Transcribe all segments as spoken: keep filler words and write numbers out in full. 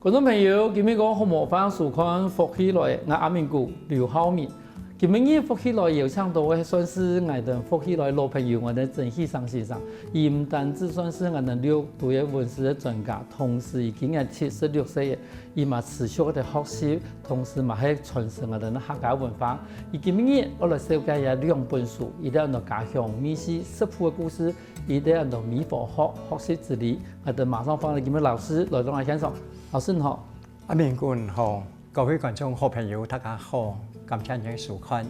觀眾朋友，今晡日个好無歡迎收看《福氣來了》，𠊎阿明哥劉浩明。今晡日《福氣來了》邀請到个算係𠊎兜《福氣來了》老朋友，𠊎兜曾喜成先生。佢毋單止算係𠊎兜六都个文史个專家，同時佢今年七十六歲了，佢嘛持續个學習，同時嘛係傳承𠊎兜客家文化。佢今晡日愛來紹介這兩本書，一個安到《家鄉味緒食譜个故事》， 一個安到《美和學學習之旅》，𠊎兜馬上歡迎今晡日老師來到𠊎現場。老師你好。阿明哥你好，各位觀眾好朋友大家好，感謝你个收看。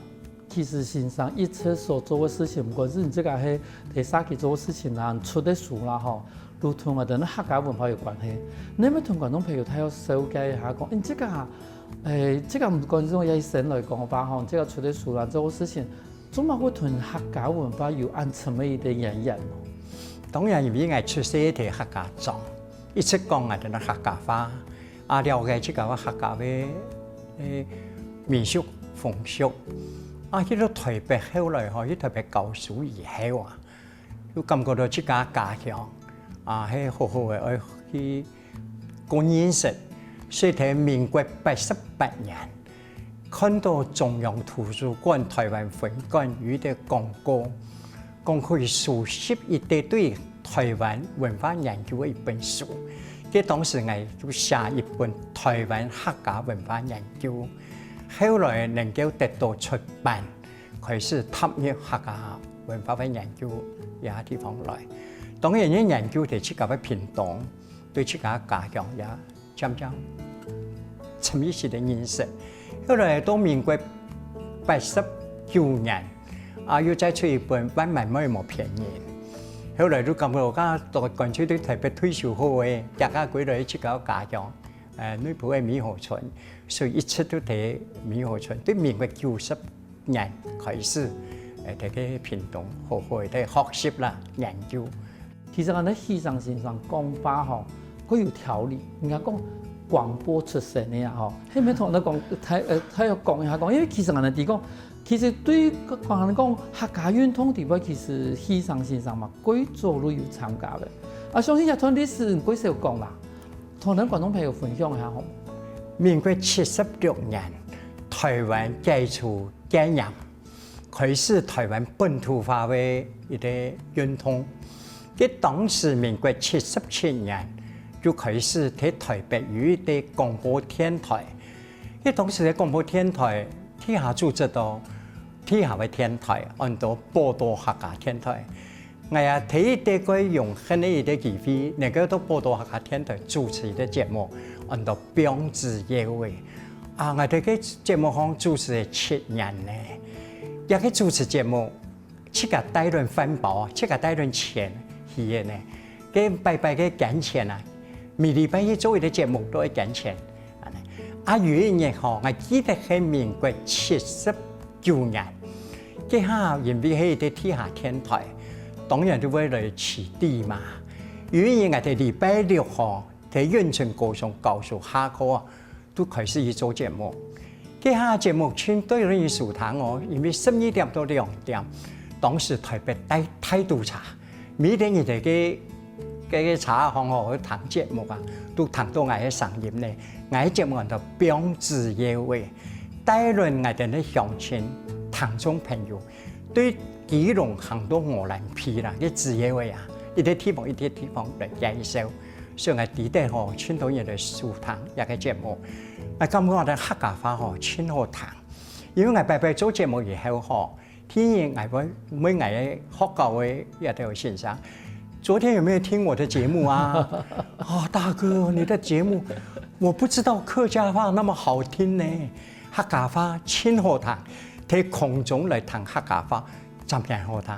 其實先生一直所做个事情，毋管係你自家係在社區做个事情啦，出个書啦吼，都同𠊎兜客家文化有關係。你愛同觀眾朋友大約紹介一下講，欸，你自家，欸，自家毋管係用這一生來講个話吼，你自家出个書啦，做个事情， 做麼个會同客家文化有恁深个一個淵源呢？當然，因為𠊎出世在客家庄，一直講𠊎兜个客家話，啊，了解自家个客家个，欸，民俗風俗。啊，去到臺北後來吼，去臺北教書以後啊，又感覺到自家家鄉啊，係好好个，愛去 過認識，所以在民國八十八年，看到中央圖書館臺灣分館有一個廣告，講可以收集一個對臺灣文化研究个一本書。該當時𠊎就寫一本《臺灣客家文化研究》，後來能夠得到出版，開始踏入客家文化个研究這地方來。當然，研究在自家个屏東， 對自家家鄉也漸漸深一息个認識。後來到民國八十九年，啊，又再出一本《萬巒妹無騙人》。後來就感覺講，到乾脆對臺北退休好咧，遽遽歸來自家家鄉，呃，內埔个美和村，所以一直都在美和村。對民國九十 年開始，呃，在該屏東好好个學習啦、研究。其實𠊎兜喜成先生講話吼，較有條理，人家講廣播出身个啊吼，係毋係同𠊎兜講，大，呃，大約講一下講，因為其實𠊎兜知講，其實對講講客家運動底背，其實喜成先生嘛，較早就有參加个。啊，相信這段歷史你較少講啦。 同𠊎兜觀眾朋友分享一下好無？民國七十六年，臺灣解除戒嚴，開始臺灣本土化个一個運動。該當時民國七十七年，就開始在臺北有一個廣播電臺。該當時个廣播電臺，地下組織到地下个電臺，安到寶島客家電臺。 𠊎也第一個个榮幸个一個機會，能夠到寶島客家電臺主持一個節目，安到《放紙鷂仔》。啊，𠊎在該節目項主持了七年呢。這個主持節目，自家帶等飯包啊，自家帶等錢去个呢。該擺擺个捐錢啊，每禮拜去做一個節目都愛捐錢。 恁呢。啊，有一日吼，𠊎記得係民國七十九年，該下因為係一個地下電臺，當然就會來取締嘛。有一日𠊎在禮拜六吼，在永春高中教書下課啊，就開始去做節目。該下節目盡多人收聽哦，因為十二點到兩點，當時臺北大，大堵車， 每日日在該，該，該車項吼，去聽節目啊，都聽到𠊎个聲音呢。𠊎个節目安到《放紙鷂仔》，帶等𠊎兜个鄉親、聽眾朋友，對基隆行到鵝鑾鼻啦，該紙鷂仔啊，一個地方一個地方來介紹。所以𠊎知得吼，盡多人來收聽這個節目。𠊎感覺𠊎兜客家話吼，盡好聽。因為𠊎擺擺做節目以後吼， 第一，𠊎會問𠊎个學校个這兜先生：「昨天有沒有聽我的節目啊？」「哦，大哥，你的節目，我不知道客家話那麼好聽呢，客家話盡好聽，在空中來聽客家話，真正好聽。」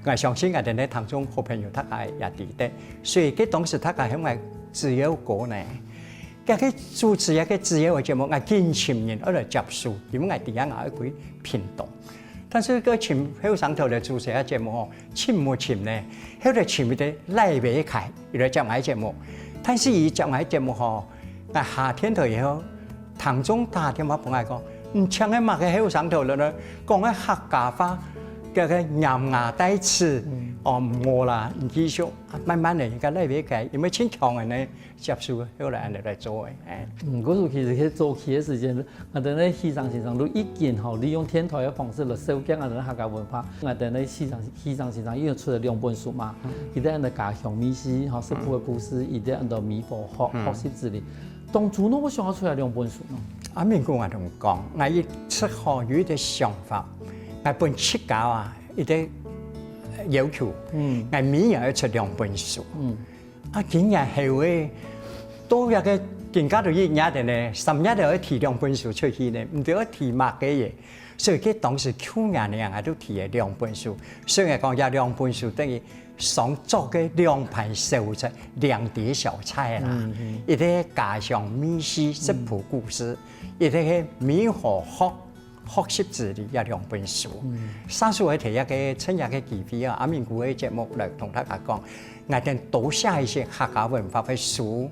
𠊎相信𠊎兜个聽眾好朋友大家也知得，所以該當時大家喊𠊎紙鷂哥呢。該个主持這個紙鷂仔个節目，𠊎緊尋人愛來接手，因為𠊎知影𠊎愛歸屏東。 但是該尋後生頭來主持个節目吼，尋無尋呢，後來尋一個賴維凱，佢來接𠊎个節目。但是佢接𠊎个節目吼，𠊎下電臺以後，聽眾打電話分𠊎講：「你請个麼个後生頭來呢？講个客家話，个个咬牙帶齒，哦，毋好啦，毋繼續，啊，慢慢个，人家來會改，因為盡強个呢，接受，後來恁樣來做个，哎。嗯，故所其實佢早期个時間，𠊎等呢許常先生都已經吼，利用電台个方式來紹介𠊎等个客家文化。𠊎等呢許常，許常先生已經出了兩本書嘛，一個呢家鄉美食吼，食譜个故事，一個安到美好學，學習之旅。當初哪會想要出來兩本書呢？阿明哥，𠊎同你講，𠊎一直吼有一個想法，𠊎本自家啊，一個要求，嗯，𠊎每年要出兩本書。嗯，啊，今年後尾，到這個更加到一月个呢，三月就要提兩本書出去呢，毋知要提麼个耶。所以佢當時舊年呢，𠊎都提了兩本書。雖然講這兩本書等於上桌个兩盤小菜，兩碟小菜啦，一個家鄉美食食譜故事，一個係美好學 學習之旅這兩本書。上次𠊎提一個趁這個機會啊，阿明哥个節目來同大家講，𠊎等多寫一些客家文化个書，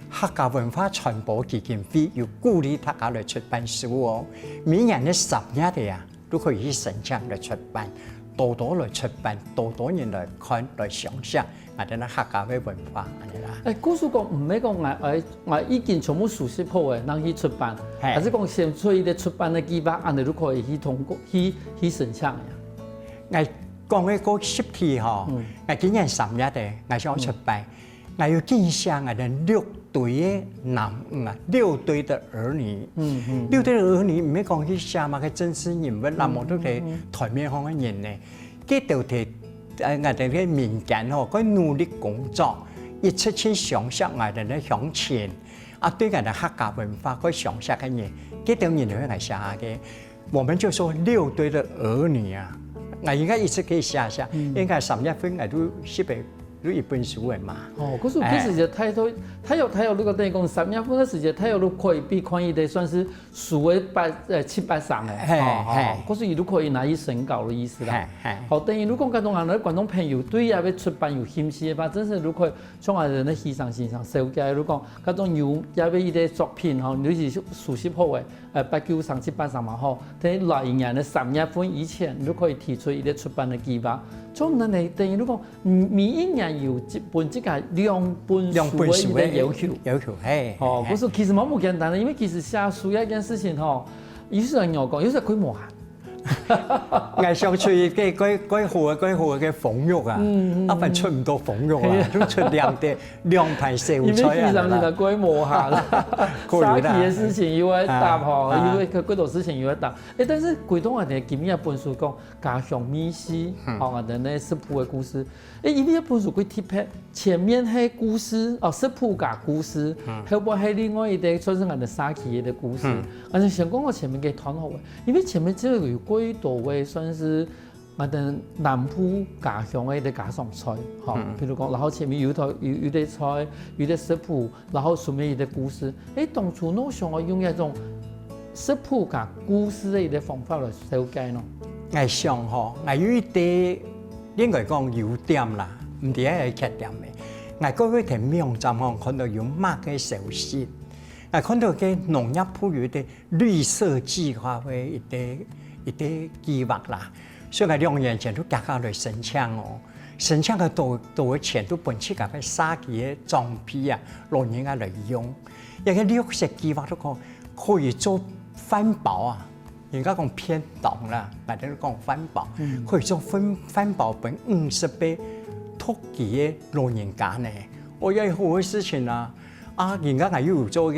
客家文化傳播基金會有鼓勵大家來出版書哦。每年个三月个啊，都可以去申請來出版，多多來出版，多多人來看、來賞識。 𠊎等个客家个文化，恁樣啦。哎，故所講，毋係講𠊎，𠊎，𠊎已經全部收集好个，正去出版，係。還係講先做一個出版个計畫，恁樣就可以去通過，去，去申請个呀？𠊎講个該實體吼，嗯。𠊎今年三月个，𠊎想出版，𠊎有印象，𠊎等六堆个男女啊，六堆的兒女，嗯，嗯，嗯。六堆的兒女，毋係講去寫麼个政治人物啦，嗯，無都係，嗯，嗯。台面上个人呢。 佢兜在，呃，𠊎等个民間吼，該努力工作，一直盡賞識𠊎等个鄉親，啊，對𠊎等客家文化該賞識个人，佢兜人就係𠊎寫个。我們就說六堆的兒女啊，𠊎應該一直可以寫寫，嗯。應該三月份𠊎都寫个，都一本書个嘛。哦，可是其實也太多，哎。太有，太有那個等於講三月份个時間，太有都可以比看一个算是 書个八，呃，七八成个，嘿，哦，哦，嘿。可是佢都可以拿去審稿个意思啦。嘿，嘿。好，等於如果講該種人，觀眾朋友對這个出版有興趣个話，真係如果像𠊎等个先生先生紹介，如果該種有這个一个作品吼，尤其是收集好个，呃，八九成、七八成嘛吼，等於來年个三月份以前，你都可以提出一个出版个計畫。像恁呢，等於如果 嗯，每一年有一本這个兩本書个一个要求。兩本書个要求，嘿，哦，嘿。故所其實蠻無簡單个，因為其實寫書這件事情吼，有時人講，有時規模啊。𠊎想出一个，个，个好个，个好个封面啊，嗯，嗯，啊，反正出毋到封面啊，嘿。就出兩个，兩盤小菜啊，因為其實人家規模啊，可以啦。寫个事情又愛答吼，啊，啊。又愛，幾多事情又愛答。誒，但是歸檔啊，今日本書講家鄉美食，嗯。吼，啊，等等食譜个故事， 誒，因為這本書幾特別，前面係故事，哦，食譜个故事，嗯。後背係另外一个，算是𠊎等社區个故事。嗯。啊，就先講到前面个段好了，因為前面這个有幾多个算是𠊎等南部家鄉个一个家常菜，吼，嗯。比如講，然後前面有一道，有，有一个菜，有一个食譜， 然後順便一个故事。誒，當初你想愛用一種食譜个故事个一个方法來紹介呢？𠊎想吼，𠊎有一个應該講優點啦，毋知係缺點个。𠊎過去在網站項看到有麼个消息，𠊎看到个農業部有一个綠色計畫个一个，一个計畫啦，所以𠊎兩年前就遽遽來申請哦。 申請个多，多个錢都分自家个社區个長輩啊、老人家來用。這个綠色計畫都講可以做飯包啊，人家講便當啦，𠊎等講飯包，嗯。可以做飯，飯包分五十个獨居个老人家呢。哦，這好个事情啊！ 啊，人家𠊎又有做个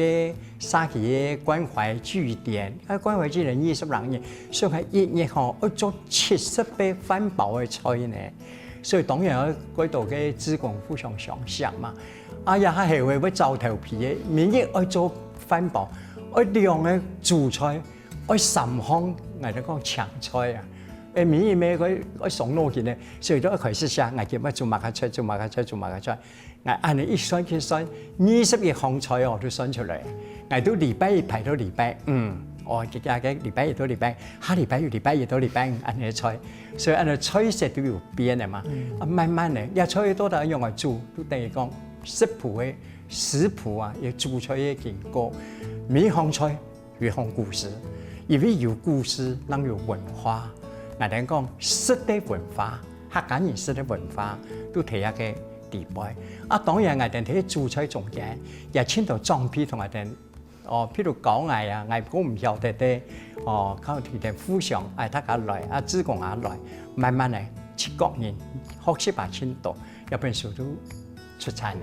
社區个關懷據點，啊，關懷據點二十零人，所以𠊎一日吼，愛做七十个飯包个菜呢。所以當然愛幾多个志工互相相惜嘛。啊，也還係會，會找頭皮个，每日愛做飯包，愛兩个主菜，愛三項，𠊎等講青菜啊。誒，每日每个愛，愛傷腦筋个，所以就愛開始寫，𠊎今日做麼个菜，做麼个菜，做麼个菜。 𠊎恁呢一算去算，二十一項菜哦，都算出來。𠊎都禮拜一排到禮拜五，哦，這个个禮拜一到禮拜，下禮拜有禮拜一到禮拜五恁呢个菜，所以恁呢菜色都有變个嘛。嗯。啊，慢慢个，這菜到底仰般煮，都等於講食譜个，食譜啊，也煮出个經過，每一項菜 有一項故事，因為有故事，正有文化。𠊎兜講食个文化，客家人食个文化，都在這个底背。啊，當然𠊎兜在煮菜中間，也盡多長輩同𠊎兜，哦，譬如教𠊎啊，𠊎講毋曉得个，哦，靠佢兜互相，哎，大家來，啊，志工也來，慢慢來，一個人學習啊盡多，這本書都出產了。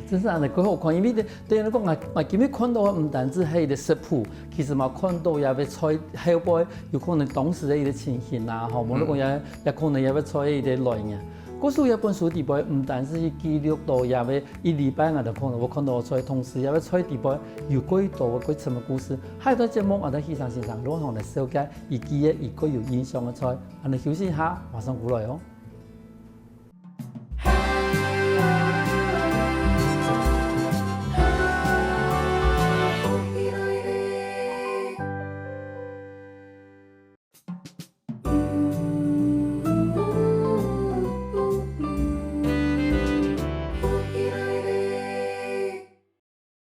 真係恁樣，蓋好看，因為對，對𠊎來講，𠊎，𠊎今日看到个毋單止係一個食譜，其實嘛看到這个菜後背有可能當時个一個情形啊，吼，無論講也，也可能這个菜个一個來源。故所這本書底背毋單止係記錄到這个一禮拜𠊎兜可能會看到个菜，同時這个菜底背有蓋多个蓋深个故事。下一段節目，𠊎兜希山先生落堂來紹介佢記憶佢蓋有印象个菜。恁樣休息一下，馬上過來哦。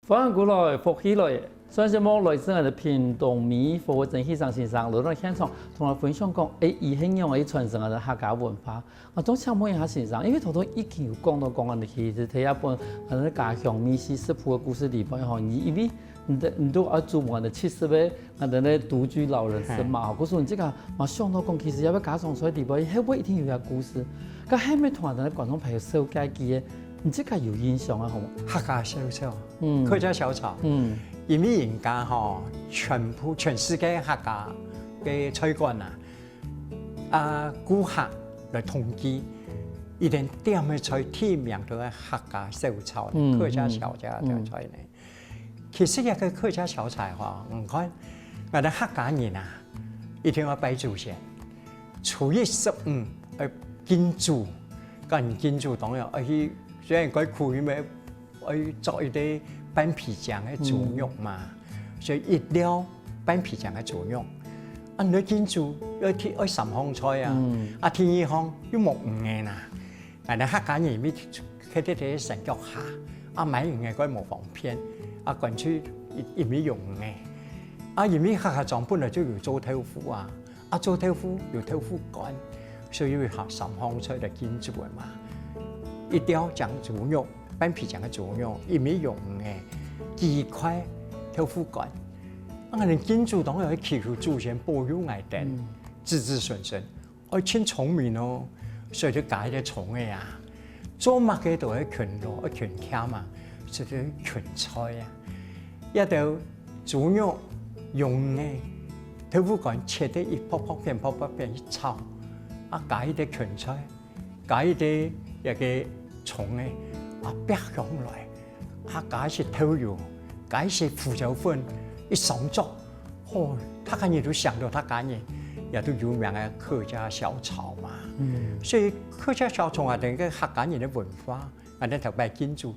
歡迎過來，福氣來！上節目來自𠊎兜屏東美福个曾希山先生，來到現場，同𠊎分享講，欸，佢係仰仔傳承𠊎兜客家文化。𠊎當想問一下先生，因為頭頭已經有講到講，𠊎兜其實在這本𠊎兜家鄉美食食譜个故事裡背吼，你因為你的，你都愛煮𠊎兜七十歲 𠊎兜个獨居老人食嘛，吼，故所你這下嘛想到講，其實這个家常菜底背，後背一定有一個故事。該係毋係同𠊎兜个觀眾朋友紹介幾個，你這下有印象个，好無？客家小炒，嗯，客家小炒，嗯，因為人家吼，全部全世界客家个菜館啊，啊，顧客來統計，一定點个菜第一名都係客家小炒，嗯，客家小炒个菜呢。 其實這个客家小炒吼，你看，𠊎兜客家人啊，一定愛拜祖先，初一十五愛敬祖，該敬祖當然愛去，雖然該苦，因為愛做一個半皮漿个豬肉嘛，所以一料半皮漿个豬肉。啊，你愛敬祖愛提愛三項菜啊，啊，第二項又無魚仔啦。 𠊎兜客家人因為歇在山腳下，啊，買魚仔蓋無方便，啊，乾脆一味用魚仔。啊，因為客家庄本來就有做豆腐啊，啊，做豆腐有豆腐乾，所以有三項菜來敬祖个嘛。一料漿豬肉，半皮漿个豬肉，一味用魚仔，雞塊、豆腐乾。啊，𠊎兜敬祖當然愛祈求祖先保佑𠊎兜，子子孫孫。 愛盡聰明哦，所以就加一個蔥仔啊。做麼个都愛勤勞，愛勤儉嘛，所以就勤菜啊。這兜豬肉、用魚仔、豆腐乾切得一薄薄片、薄薄片去炒，啊，加一個芹菜，加一個這個蔥仔，啊，煏香來。 啊，加一息豆油，加一息胡椒粉，一上桌，吼，大家人都想到大家人，也都有名个客家小炒嘛。嗯，所以客家小炒啊，等於客家人个文化，𠊎兜頭擺敬祖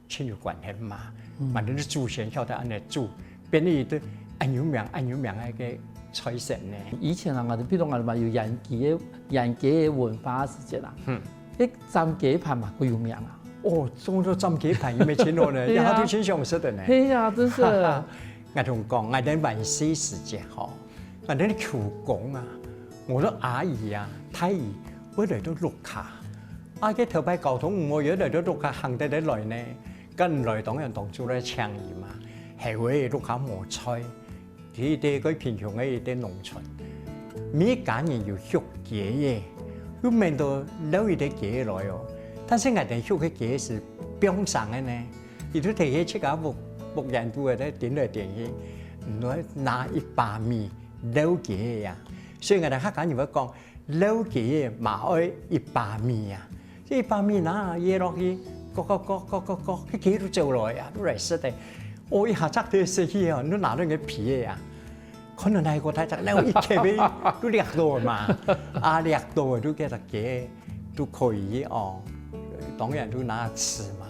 盡有關係嘛。𠊎兜个祖先曉得恁樣煮，變成一道恁有名、恁有名个一個菜色呢。以前啊，𠊎兜比如講，𠊎兜嘛有鹽雞个、鹽雞个文化時節啊。嗯，該斬雞排嘛，蓋有名啊。 哦，講到斬雞排，你乜盡好呢，這下都盡想食个呢。係啊，真係。𠊎同你講，𠊎等還細時節吼，𠊎等舅公啊，𠊎个阿姨啊、大姨會來到屋下，啊，該頭擺交通毋好，又來到屋下行得來呢，該毋來當然當晝來請佢嘛，係會屋下無菜。 佢兜个貧窮个一個農村，每家人有畜雞仔，又免到留一個雞仔來哦。但是𠊎兜畜个雞仔係放生个呢，佢就在該自家屋屋簷肚仔頂來頂去，拿一把米留雞仔啊。所以𠊎兜客家人會講， 留雞仔嘛愛一把米啊，這一把米拿噎落去，割割割割割割，該雞都走來啊，都來食个。哦，一下隻雞食去哦，你拿到該皮仔啊，看到哪個大隻，留一屐仔，都掠到嘛，啊，掠到个都該隻雞都可以哦，當然都拿來食嘛。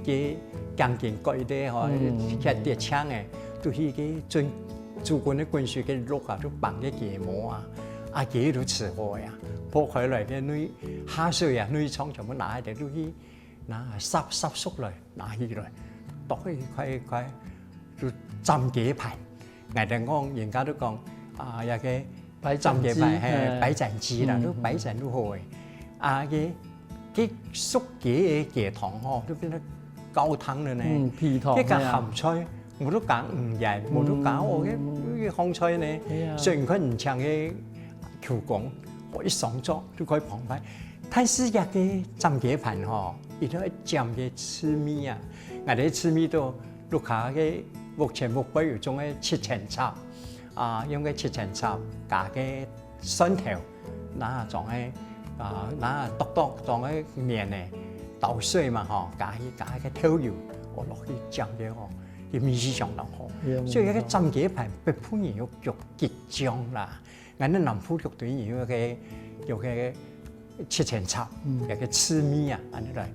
該頸根割一垤吼，嗯，較跌青个，都去該準，煮滾个滾水該落啊，都放該雞毛啊，啊，雞都食好呀，剝開來該內，下水啊，內臟全部拿下來，都去拿煠煠熟來，拿起來，剁一塊一塊，就斬雞排。 𠊎兜講，人家都講，啊，這個白斩雞，斬雞排，嘿，嘿。白斩雞啦，嗯，都白斩都好誒。啊，个，个熟个个湯吼，都變成高湯了呢。嗯，肥湯，該个鹹菜，嘿啊。無都加五仁，無都加哦，嗯。該，該香菜呢。嘿啊。所以你看你像个舅公，哦，一上桌就可以澎湃。但是這个斬雞排吼，一定要講个滋味啊，𠊎个滋味都屋下个屋前屋背有種个七層塔。 啊，用个七層塔，加个蒜頭，那裝个，啊，那剁剁裝个麵呢，剁碎嘛吼，加去，加个豆油，哦，落去醬个吼，个味緒相當好。嗯。所以該个斬雞排北部人有腳極強啦，𠊎等南部腳對有个，有个 七層塔，嗯。該个滋味啊，恁樣來，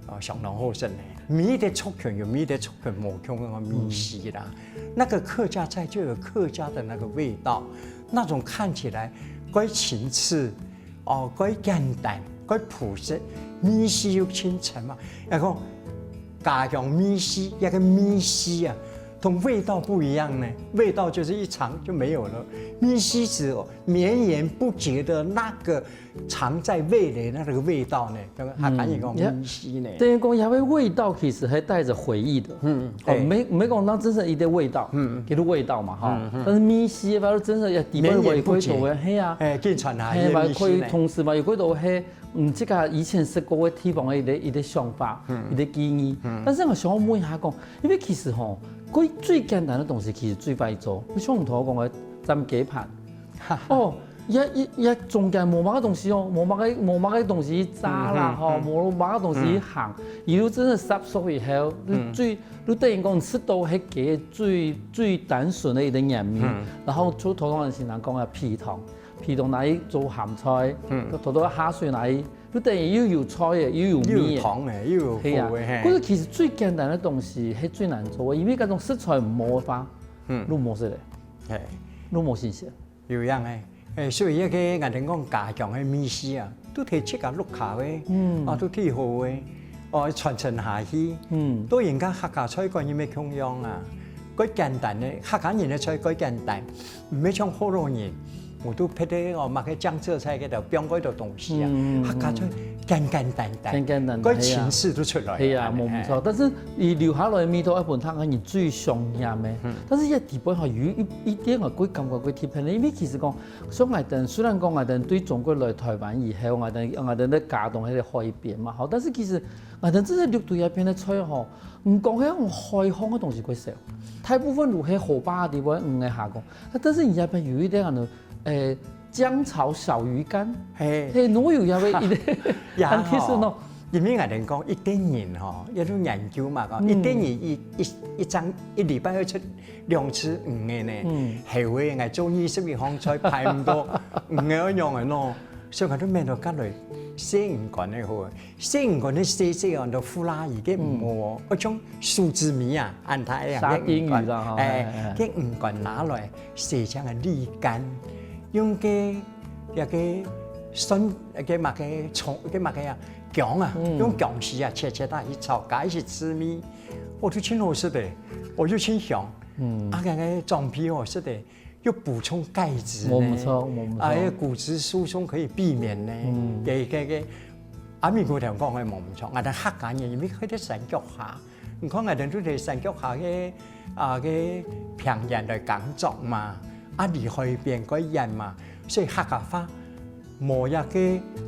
哦，相當好食呢。每一个族群有每一个族群無共樣个味緒啦。嗯。那個客家菜就有客家的那個味道，那種看起來蓋親切，哦，蓋簡單，蓋樸實，味緒又深沉嘛。然後家鄉味緒，那個味緒啊，同味道不一樣呢。味道就是一嚐就沒有了，味緒是哦綿延不絕的那個 藏在味蕾那個味道呢，客家人講味緒呢。嗯，等於講，佢个味道其實還帶著回憶的。嗯，哦，對。沒，沒講到真正一个味道，嗯。叫做味道嘛，哈。嗯，嗯。但是味緒个話，真正也裡背有幾多个，綿延不絕。嘿啊。哎，緊傳下去个味緒呢。嘿，還可以同時嘛，有幾多个，嗯，這個以前食過个地方个一个，一个想法，嗯。一个記憶。嗯。但是𠊎想要問一下講，因為其實吼，最，最簡單个東西其實最快做，像你頭先講个斬雞排， 哦，也，也，也中間無麼个東西哦，無麼个，無麼个東西炸啦，嗯，嗯。吼，無麼个東西行，嗯。佢就真个煠熟以後，嗯。你最，你等於講你食到該个最，最單純个一个原味，嗯。然後就頭先先生講个肥湯，肥湯拿去做鹹菜，嗯。頭頭下水拿去，你等於又有菜个，又有麵个。又有湯个，又有好个，係啊，嘿。可是其實最簡單个東西，係最難做个，因為該種食材無个話，嗯。都無食个，嘿。都無新鮮。 有影誒。誒，所以該个𠊎等講家鄉个味緒啊，都係自家屋下个，嗯。哦，都係好个，哦，傳承下去。嗯。到現在客家菜館也無共樣啊，蓋簡單个，客家人个菜蓋簡單，毋係像福佬人，無都別个哦，麼个江浙菜該兜放蓋多東西啊，嗯，嗯，嗯。客家菜簡簡單單，簡簡單單，蓋情緒都出來了，係啊，係啊，係啊。無毋著。但是佢留下來个味道，愛分客家人最想念个。嗯。但是這底背吼，有一，一點啊，會感覺會特別个，因為其實講 所以𠊎等，雖然講𠊎等對中國來臺灣以後，𠊎等，𠊎等个家當係在海邊嘛，吼，但是其實𠊎等這个六堆這片个菜吼，毋講該種海項个東西較少，大部分都係河壩个地方，魚个下講。啊，但是你這片有一點恁樣，誒，薑炒小魚乾，嘿。嘿，哪有這个一个，也很特殊喏。吼，因為𠊎等講，一等人吼，也有研究嘛，講，嗯。一等人一，一，一張，一禮拜愛出 兩次魚个呢，嗯。後尾𠊎做二十一項菜排毋到魚个愛仰般喏，所以𠊎就愐到較來細魚乾个好。細魚乾个細細哦，就呼啦魚个毋好哦，嗯。愛像手指尾啊，恁大个樣个魚乾。沙丁魚啦，吼，哎，哎，哎。該魚乾拿來洗淨个瀝乾，用該，該个蒜，該麼个蔥，該麼个啊，薑啊，嗯。用薑絲啊，切切啊去炒，加一些滋味，哦，就真好食个，哦，又真香。 嗯。啊，該个裝備哦，食个，又補充鈣質呢。無毋著，無毋著。啊，該个骨質疏鬆可以避免呢。嗯。該，該，該，阿明哥頭講个無毋著，𠊎等客家人因為開在山腳下，你看𠊎等都在山腳下个，啊，个平原來耕作嘛，啊，離海邊較遠嘛，所以客家話 無一个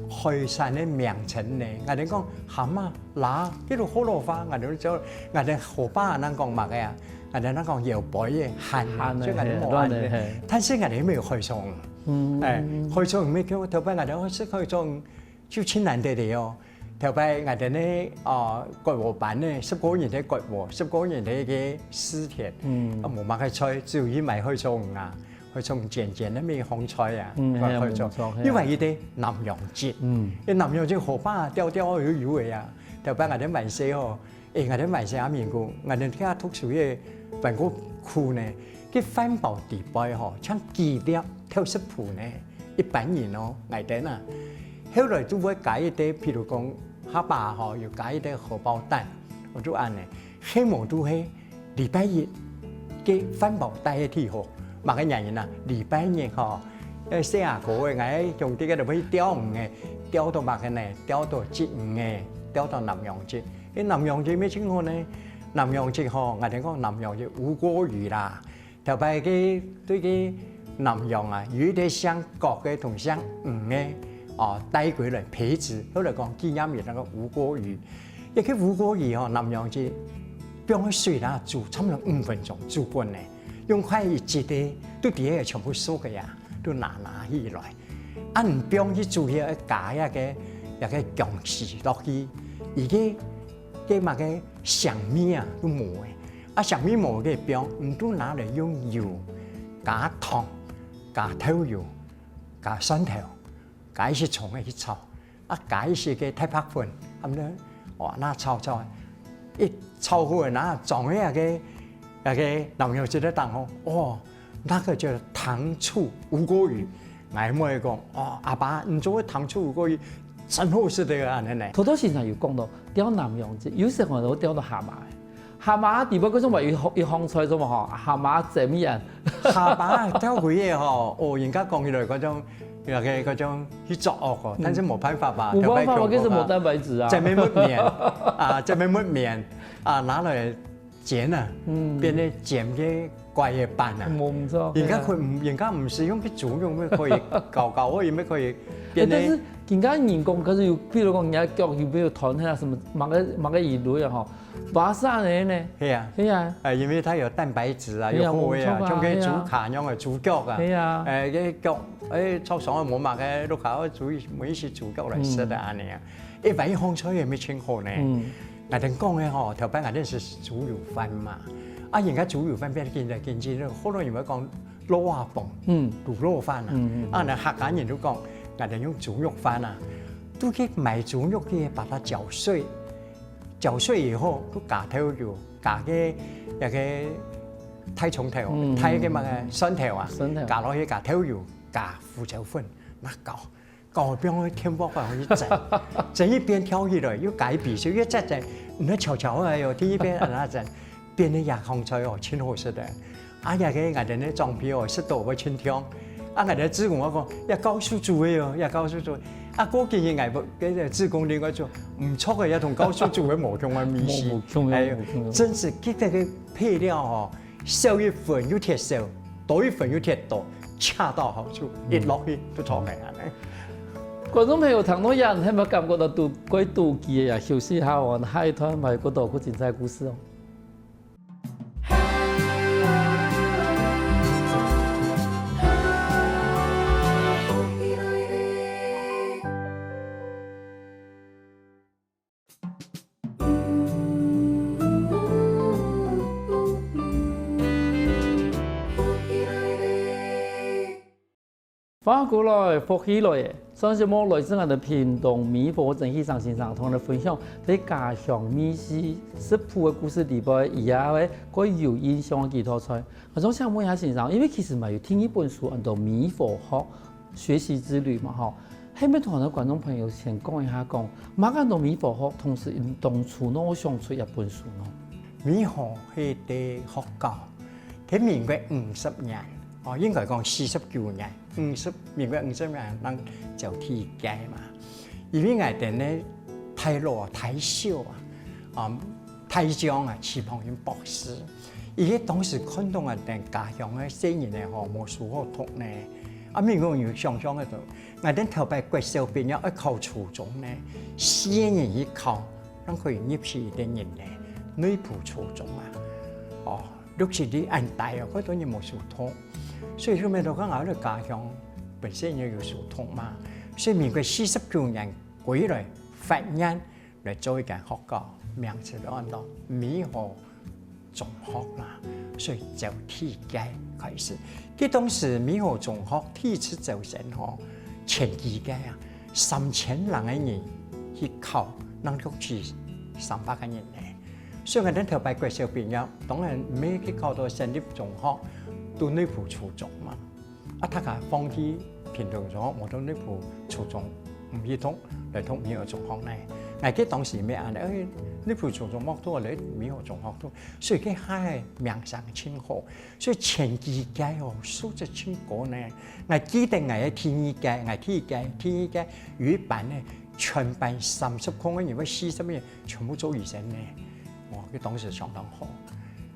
海產个名稱呢。𠊎等講蛤蟆、蝦，這兜學老話，𠊎等就，𠊎等河壩人講麼个啊？𠊎等人講腰背个，蜆啊，蜆啊，所以𠊎等無蜆个。嘿，蜆啊，嘿。但是𠊎等無海草。嗯。哎，海草毋係叫，頭擺𠊎等食海草，就真難得个哦。頭擺𠊎等呢，哦，割禾班呢，十個人在割禾，十個人在該蒔田，嗯。啊，無麼个菜，只有去買海草啊。 會從漸漸个咩項菜啊，嗯，係啊，會從，無錯，係啊。因為佢个南洋蓆，嗯。該南洋蓆河壩吊吊油油个啊，頭擺𠊎等還細吼，誒，𠊎等還細阿明哥，𠊎等聽讀書个還過苦呢，該飯包底背吼，像幾粒豆豉脯呢，一般人哦，𠊎等啊，後來都會加一兜，譬如講蝦霸吼，又加一兜荷包蛋，𠊎就恁呢，係無就係 禮拜一，該飯包帶个忒好，麼个原因啊？禮拜日吼，誒，細阿哥誒，𠊎兄弟个就會去釣魚誒，釣到麼个呢？釣到鯽魚誒，釣到南洋鯽。誒，南洋鯽乜盡好呢？南洋鯽吼，𠊎等講南洋鯽吳郭魚啦。頭擺个對个南洋啊，有一個姓郭个同姓吳个，哦，帶歸來培植，後來講紀念佢那個吳郭魚。一個吳郭魚吼，南洋鯽放个水啦，煮差不多五分鐘，煮滾呢，用筷一接个，都底下全部熟个呀。 都拿拿起來。啊，毋放去煮，該加該个，該个薑絲落去，佢个，个麼个香味啊，都無誒。啊，香味無个放，毋都拿來用油，加糖，加豆油，加蒜頭，加一些蔥仔去炒。 啊，加一些个大白粉，啊，毋呢，哇，那炒炒，一炒好了，那裝个那个，那个南洋鯽个當吼，哦，那個叫糖醋吳郭魚。𠊎妹講，哦，阿爸，你做个糖醋吳郭魚，真好食个啊，恁呢。頭頭先生有講到，釣南洋鯽，有時候都釣到蝦蟆。 蝦蟆底背，該種話一行，一行出來做麼吼？蝦蟆煎麵。蝦蟆釣魚个吼，哦，人家講起來該種，該个，該種去作惡哦，但是無辦法吧，無辦法嘛，該是無蛋白質啊。這邊熨麵，啊，這邊熨麵，啊，拿來煎啊，嗯。變成煎个怪个粄啊。無錯，人家可以，對啊。人家毋使用去煮，用乜可以搞搞，或者乜可以變成。誒，但是人家人工，可是有，比如講人家腳有沒有斷，那什麼，麼个，麼个魚類啊吼， Bahasa呢呢？係啊。係啊。誒，因為佢有蛋白質啊，係啊，有好个啊，無錯啊，像該豬腳樣个豬腳啊，係啊。誒，該腳，誒，著爽啊，無麼个，落下煮，每一隻豬腳來食啊，嗯。恁呢啊。誒，萬一放菜也無清好呢。嗯。𠊎等講个吼，頭擺𠊎等食豬油飯嘛，啊，人家豬油飯變緊來緊去，好多人會講滷肉飯，嗯。滷肉飯啊，嗯，嗯，嗯。啊，該客家人都講，𠊎等用豬肉飯啊，都去買豬肉去把它攪碎， 攪碎以後，就加豆油，加个該个大蔥頭，嗯，大个麼个蒜頭啊，蒜頭。加落去加豆油，加胡椒粉，那攪，攪放去電鑊板去蒸，蒸一邊跳起來，又加一杯水，又再蒸，毋係悄悄个喲，第一遍恁樣蒸，變成野香菜哦，真好食个。 啊，這个𠊎等个裝備哦，食到會盡暢。啊，𠊎等志工啊講，愛教書煮个哦，愛教書煮。啊，過幾日𠊎个志工另外做，毋著个，也同教書煮个無共个味緒。無，無共个，哎喲，無共个。真是這个配料哦，少一分又忒少，多一分又忒多，恰到好處，嗯。一落去就著个恁呢。觀眾朋友，聽到這，係毋係感覺到肚，蓋肚飢个呀？休息一下哦，下一段還有更多更精彩个故事哦。 歡迎過來，福氣來了！上節目來自𠊎等屏東美和曾喜生先生，同𠊎等分享在家鄉美食食譜个故事裡背，佢也係蓋有印象个幾道菜。𠊎想請問一下先生，因為其實嘛有第二本書，安到《美和學學習之旅》嘛吼，係毋係同𠊎等觀眾朋友先講一下講，麼个安到《美和學》，同時當初仰會想出這本書呢？美和係在學校，在民國五十年，哦，應該講四十九年， 五十，民國五十年正走第一屆嘛。因為𠊎等呢，大老啊、大小啊，啊，大將啊，徐邦雄博士，佢當時看到𠊎等家鄉个細人仔吼，無書好讀呢。啊，民國有想像个，𠊎等頭擺國小畢業愛考初中呢，四個人去考，正可以入去一個人呢，內埔初中啊。哦， 六七里恁大哦，蓋多人無書讀。所以後面就講𠊎个家鄉本身也有書讀嘛，所以民國四十九年歸來發願來做一間學校，名字就安到美和中學啦。所以走第一屆開始，佢當時美和中學第一次招生吼，前幾屆啊，三千零個人去考，正錄取三百個人呢。 所以𠊎等頭擺國小畢業，當然毋係去考到省立中學，讀內埔初中嘛。啊，大家放棄屏東中學，無到內埔初中，毋去讀，來讀美和中學呢。𠊎該當時乜恁樣，哎，你毋係從中學到來，美和中學到，所以該下个名聲盡好，所以前幾屆哦，素質盡高呢。𠊎記得𠊎个第二屆，𠊎第一屆，第二屆有一班呢，全班三十空个人，有四十个人全部做醫生呢。哇，佢當時相當好。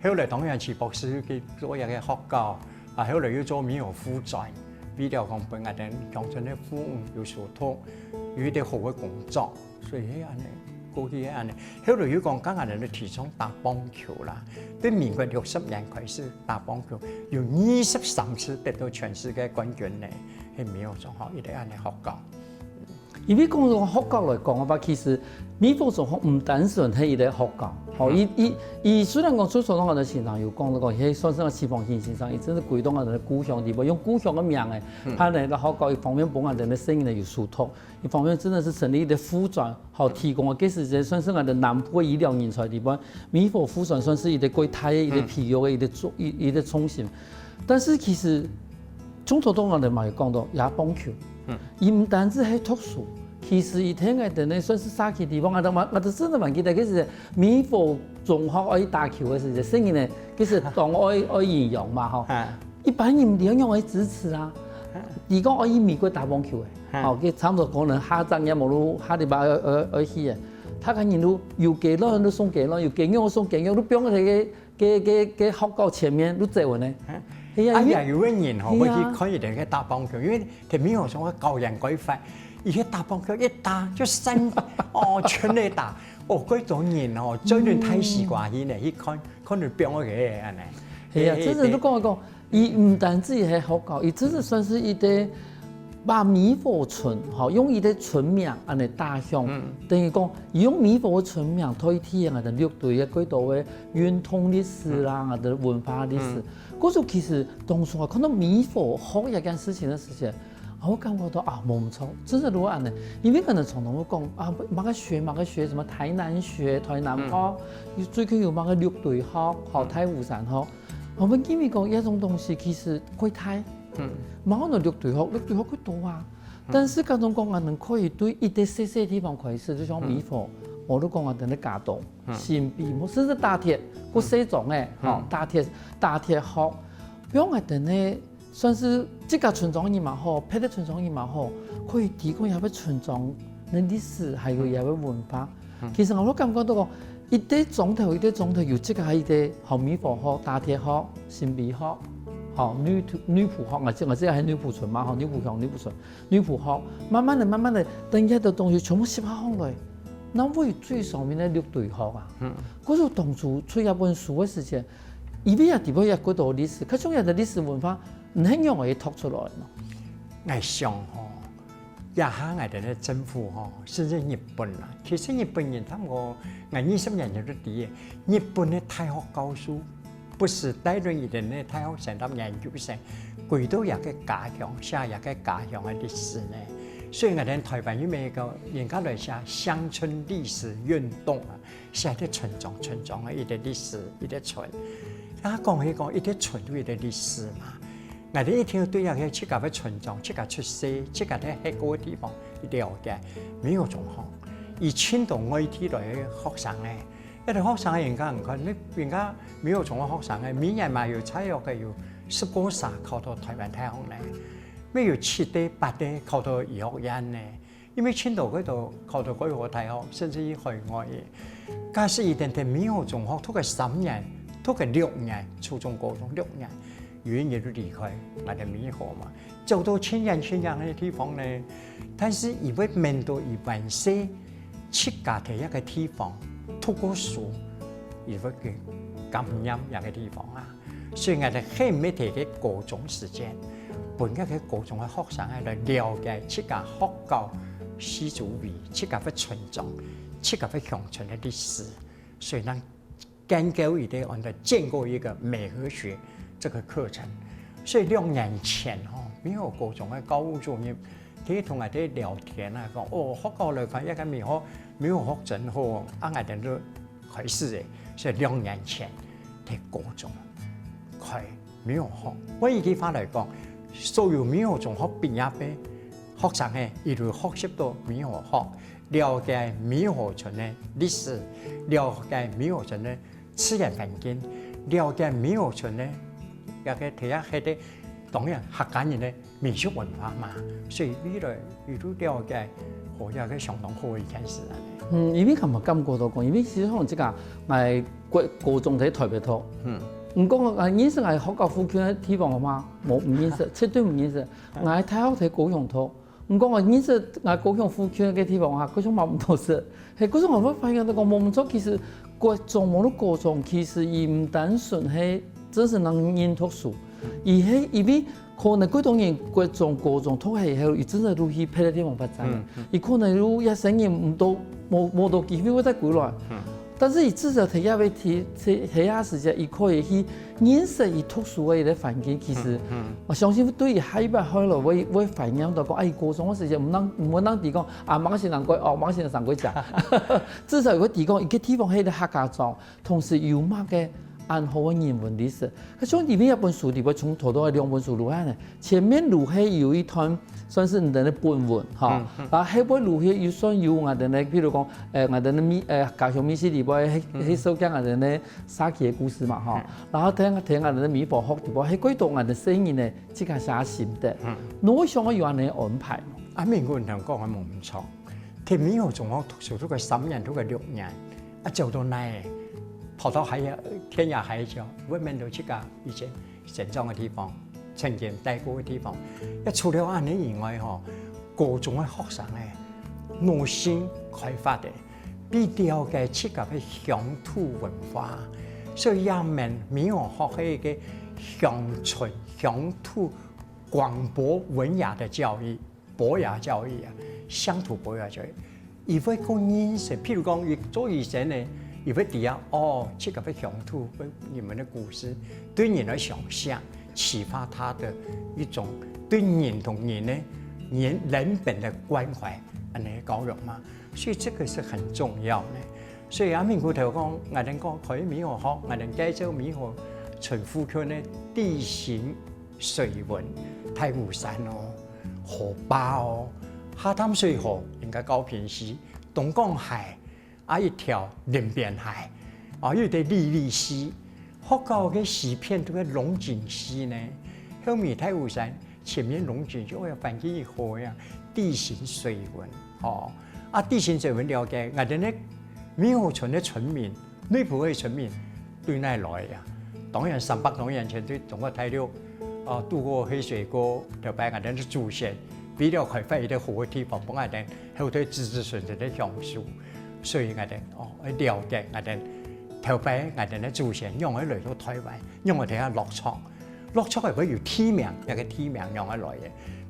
後來當然徐博士去做一個學校，啊，後來又做美和護專，為了講分𠊎等鄉村个婦女有所托，有一個好个工作。 所以係恁樣，過去係恁樣。後來又講，剛剛人都提倡打棒球啦，對民國六十年開始打棒球，有二十三次得到全世界冠軍呢，係美和中學一個恁樣學校。因為講到學校來講个話，其實美和中學毋單純係一個學校，吼，嗯。佢佢佢雖然講出生个時陣有講到講，佢算係西方先生，佢真係歸到𠊎等个故鄉地方，用故鄉个名誒，嗯。佢个學校一方面分𠊎等个細人仔有書讀， 一方面真的是成立一個護專，好提供个，該時節算是𠊎等南部个醫療人才地方，美和護專算是一個過大个一個培育个一個重一一個重心。但是其實，從頭到尾嘛有講到，也棒球，嗯，佢毋單止係讀書，其實佢聽𠊎等呢算是社區地方，𠊎都𠊎都真的蠻記得，該時美和中學愛打球个時節，細人呢，該時當愛愛營養嘛吼。啊。 一般人毋知仰會支持啊。佢講愛去美國打棒球誒，啊。吼，佢差毋多可能下隻月無論下禮拜愛愛愛去誒。他个人都有雞卵就送雞卵，有雞肉送雞肉，都放在該該該該學校前面都走呢。係啊，哎呀，因為有个人吼，係啊。會去看一個个打棒球，因為佢美和中學高陽該一塊，佢个打棒球一打就三哦全壘打，哦，該種人吼，追到大西瓜去呢，去看看到放个恁樣。係啊，嘿嘿真正都講一講， 佢毋單止係學校，佢真係算是一個把美和村，吼，用佢个村名恁樣打響。嗯。等於講，佢用美和个村名代替𠊎等六堆个幾多个運動歷史啦，嗯。𠊎等文化歷史。嗯。故所其實當初啊，看到美和學這件事情个時節，啊，𠊎感覺到啊，無毋著，真係如果恁樣，因為可能常常會講啊，麼个學，麼个學，什麼台南學、台南學，嗯。最近有麼个六堆學，吼，嗯。大武山學。 𠊎等認為講這種東西其實過大，嗯。無可能六堆學，六堆學過多啊。嗯。但是該種講，𠊎等可以對一個細細地方開始，就像美和，嗯。𠊎都講𠊎等个佳冬，嗯。新埤，甚至大田，嗯。過細庄誒，吼，嗯。大田，大田學，比如𠊎等个算是自家村莊个人嘛好，別个村莊个人嘛好，可以提供這個村莊个歷史，還有這個文化。嗯。嗯。其實𠊎都感覺到講， 一個庄頭，一個庄頭有自家个一個，吼，美和學、大田學、新埤學，吼，內埔內埔學，𠊎知𠊎知係內埔村嘛，吼，內埔鄉、內埔村、內埔學，慢慢个、慢慢个，等這兜東西全部集合起來，那會最上面个六堆學啊。嗯。故所當初出這本書个時節，因為也底背也幾多歷史，較重要个歷史文化，毋係仰會讀出來嘛。𠊎想吼， 這下𠊎等个政府吼，甚至日本啦，其實日本人差毋多，𠊎二十年前都知个，日本个大學教授，毋係帶領佢等个大學生同研究生，歸到這個家鄉，寫這個家鄉个歷史呢。所以𠊎等台灣有麼个人家來寫鄉村歷史運動啊， 寫个村莊，村莊个一個歷史，一個村。啊，講起講，一個村有一個歷史嘛。𠊎等一定要對這個自家个村莊、自家出世、自家个歇過个地方，一定了解。美和中學，佢盡多外地來个學生誒，該兜學生人家，你看，你人家美和中學學生誒，每年嘛有差不多有十過儕考到台灣大學呢，乜有七個、八個考到醫學院呢。 因為盡多个都考到國立大學，甚至於海外个。假使佢等在美和中學讀个三年，讀个六年，初中、高中六年，有一日就離開𠊎等美和嘛，走到盡遠盡遠个地方呢。但是佢會愐到佢還細，自家在這個地方讀過書，佢會去感念這個地方啊。 所以𠊎等係毋係在該高中時間，分該个高中个學生啊來了解自家學校四周圍、自家个村莊、自家个鄉村个歷史，所以𠊎等建構一個，𠊎等建構一個美和學這個課程。所以兩年前吼，美和高中个教務主任，佢同𠊎等聊天啊，講：「哦，學校來看，這個美和，美和學真好。」啊，𠊎等就 開始誒，所以兩年前在高中開美和學。換一句話來講，所有美和中學畢業个學生誒，佢就學習到美和學，了解美和村个歷史，了解美和村个自然環境，了解美和村个這个地下个，當然客家人个民俗文化嘛。所以未來佢都了解和這个相當好个一件事啊。嗯，因為感覺感覺到講，因為其實像這个，𠊎國高中在台北讀，嗯，毋過𠊎認識𠊎學校附近个地方嘛，無毋認識，絕對毋認識。𠊎大學在高雄讀，毋過𠊎認識𠊎高雄附近个地方啊，高雄嘛毋多識。係，可是𠊎會發現到講，無毋著，其實國中無論高中，其實佢毋單純係真係能認讀書，佢係因為可能幾多人國中、高中讀係以後，佢真係就去別个地方發展了，佢可能就一生人毋多無無多機會會再歸來。但是佢至少在這位提在在這時節，佢可以去認識佢讀書个一個環境，其實我相信對佢下一擺後來會會懷念到講，哎，高中个時節，毋能毋會能提講啊，麼个先生過哦，麼个先生過食，至少會提講一個地方係一個客家庄，同時有麼个恁好个人文歷史。可像裡面一本書裡背，從頭到尾兩本書落來呢，前面就係有一段算是你等个本文哈，然後後背就係又算有𠊎等个，譬如講，誒，𠊎等个味，誒，家鄉味緒裡背，係係紹介𠊎等个社區个故事嘛哈，然後聽聽𠊎等个美和學裡背，係過多𠊎等細人个自家寫心得，你會想要有恁樣个安排無？阿明哥，你同講个無毋著，在美和中學讀書讀个三年，讀个六年，啊，走到哪，跑到海天涯海角，外面都去个以前 成長个地方，曾經待過个地方。也除了恁樣以外吼，高中个學生仔，腦筋開發个，比了解自家个鄉土文化，所以也免美和學係一個鄉村鄉土廣博文雅的教育。 博雅教育啊，鄉土博雅教育。佢會講認識，譬如講，佢做醫生呢，佢會知啊，哦，這個會鄉土，會你們的故事，對人來想像，啟發他的一種對人同人呢，人人本的關懷，恁樣教育嘛。所以這個是很重要的。所以阿明哥頭講，𠊎等講可以美和學，𠊎等該做美和村附近的地形 水文、大武山哦、河壩哦、下淡水河，應該高屏溪、東港溪，啊一條林邊溪，啊又一個里里溪。學校个西片都係龍井溪呢，後面大武山，前面龍井就會環境一好呀，地形水文，哦，啊地形水文了解，𠊎等个美和村个村民 內埔个村民對哪來呀？當然三百多年前對中國大陸，啊，渡過黑水溝，頭擺𠊎等个祖先，為了開發一個好个地方，分𠊎等後代子子孫孫个享受。所以𠊎等，哦，愛了解𠊎等頭擺𠊎等个祖先仰會來到台灣，仰會在這落腳。 落腳个會有地名，這個地名仰會來个。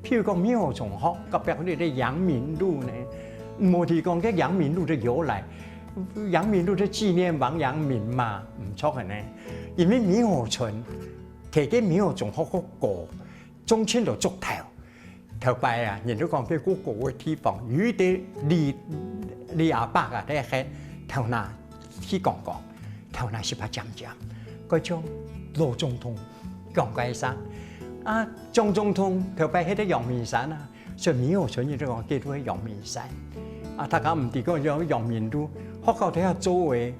譬如講美和中學隔壁該個陽明路呢，無提講該陽明路个由來，陽明路个紀念王陽明嘛，毋著个呢。因為美和村，提个美和中學較高，種盡多竹頭。頭擺啊，人都講該較高个地方，有一個李李阿伯啊，在該頭那 去講講，頭那十八尖尖，該種老總統講該聲，啊，蔣總統頭擺係在陽明山啊，所以美和村人都講該都係陽明山。啊，大家毋知講有陽明路，學校底下周圍，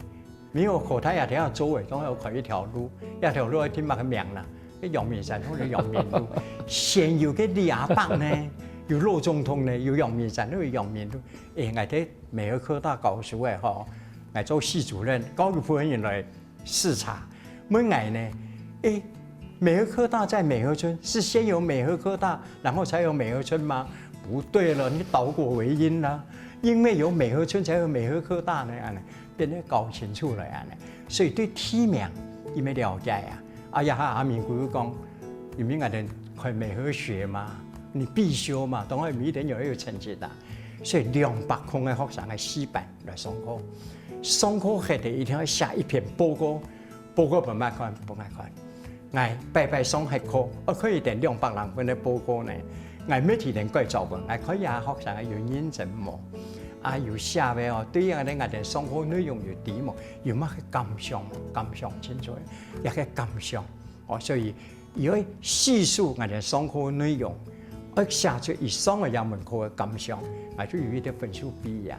美和科大也底下周圍，當然有開一條路，這條路愛定麼个名啦？該陽明山或者陽明路。先有个李阿伯呢，有老總統呢，有陽明山，有陽明路。誒，𠊎在 美和科大教書个吼，𠊎做系主任，教育部个人來視察，問𠊎呢，誒，美和科大在美和村，是先有美和科大，然後才有美和村嗎？不對了，你倒果為因啦，因為有美和村才有美和科大呢，恁呢，變成搞清楚了恁呢。所以對地名，佢乜了解啊。啊，這下阿明哥又講，因為𠊎等開美和學嘛，你必修嘛，當然每一年有有成績單。 所以兩百空个學生个四班來上課。上課歇个一定愛寫一篇報告，報告分𠊎看，分𠊎看。𠊎白白上歇課，愛看一點兩百零分个報告呢。𠊎乜提點改作文，𠊎看這學生个有認真無？啊，有寫个哦，對於𠊎等𠊎等上課內容有知無？有麼个感想無？感想清楚，這个感想。哦，所以 佢會細數𠊎等上課个內容，愛寫出以上个這門課个感想，𠊎就有一個分數表啊。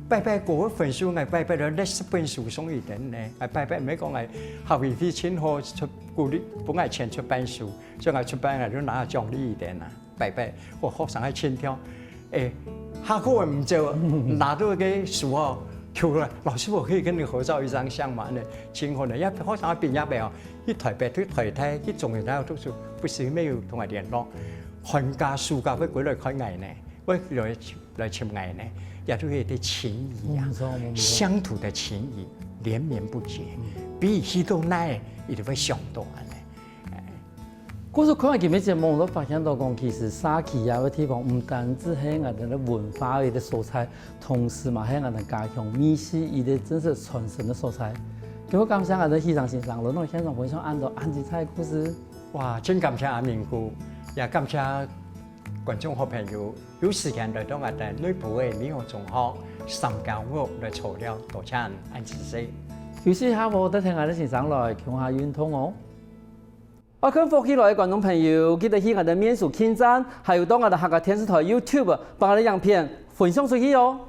拜拜過个分數，𠊎拜拜了六十分數送佢等呢。𠊎拜拜毋係講𠊎學委會盡好出鼓勵，分𠊎錢出版書，所以𠊎出版𠊎就拿獎勵佢等啊。拜拜，𠊎學生還盡跳，誒，下課毋走，拿到个書哦，求了，老師，我可以跟你合照一張相嗎？恁呢，盡好呢，也學生畢業了哦，去台北、去台大、去中原大學讀書，不時乜有同𠊎聯絡，寒假、暑假會歸來看𠊎呢。 會來來尋𠊎呢，也就係一個情誼啊，鄉土的情誼，連綿不絕，比起到哪一定會想到恁呢。故所看今日節目，我發現到講，其實社區啊个地方，毋單止係𠊎兜个文化个一個所在，同時嘛係𠊎兜家鄉美食一個真實傳承个所在。今日感謝𠊎兜許成先生來到現場分享恁多恁精彩个故事。哇，真感謝阿明哥，也感謝觀眾好朋友，有時間來到𠊎兜內埔个美和中學三交屋來坐尞，多謝恁仔細。有時下午帶𠊎兜先生來共下運動哦。愛看福氣來个觀眾朋友，記得去𠊎兜面書網站，還有到𠊎兜客家電視台YouTube，幫𠊎兜影片分享出去哦。